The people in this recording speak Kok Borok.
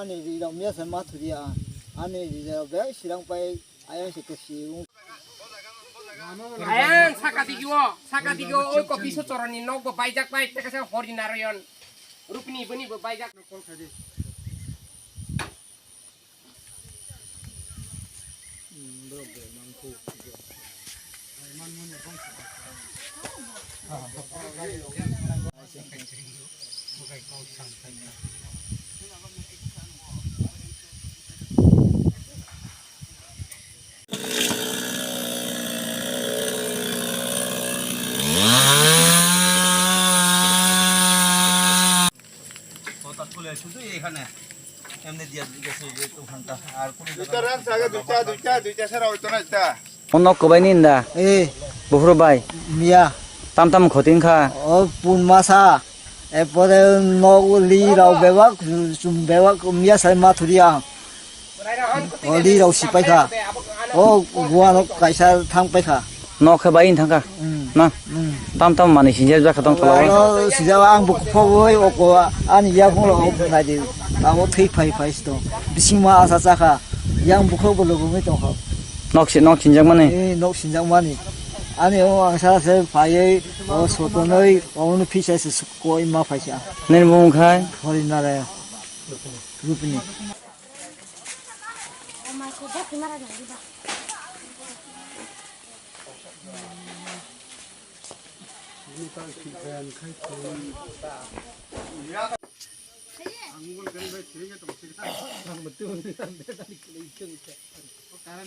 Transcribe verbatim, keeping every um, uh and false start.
Ani rirok mia se ma thuri a. Ani rirok bek sirang pai ayang se kwsi. Ayang saka digio, saka digio, oi kopi so choroni nok bo baijak pai, teka se Hori Narayan. Rupini bini bo baijak. কথা খুলে শুধু এখানে এমনি দিয়ে গেছে যে ওখানটা আর কোনো দুইটা রান আগে দুইটা দুইটা দুইটা ছাড়া হইতো না এটা. O nok kwbai ni da? Eh, buphuru bai. Miya. Tam tam khoti wngkha. O pun masa. Epore nok li rao bebak, chum bebak miya sai ma thuri ang. O li rao si paikha. O gua nok kaisa thang paikha. Nok khe bai thangkha. Hmm. Na? Hmm. Tam tam mani sinjak jakha tong tola. O sijak ang bukho boi o ko ani ya phung lo nai di. Abo thik phai phai sto. Bising ma asa chakha. Yang bukho bo logo mi tong kha. Nok si, nok sinjakmani? Eh, nok sinjakmani. Ani o ang sa se phaiwi, o sotonwi, o no phisa se koi ma phaisa. Nini bumung khai? Hori Narayan. Rupini.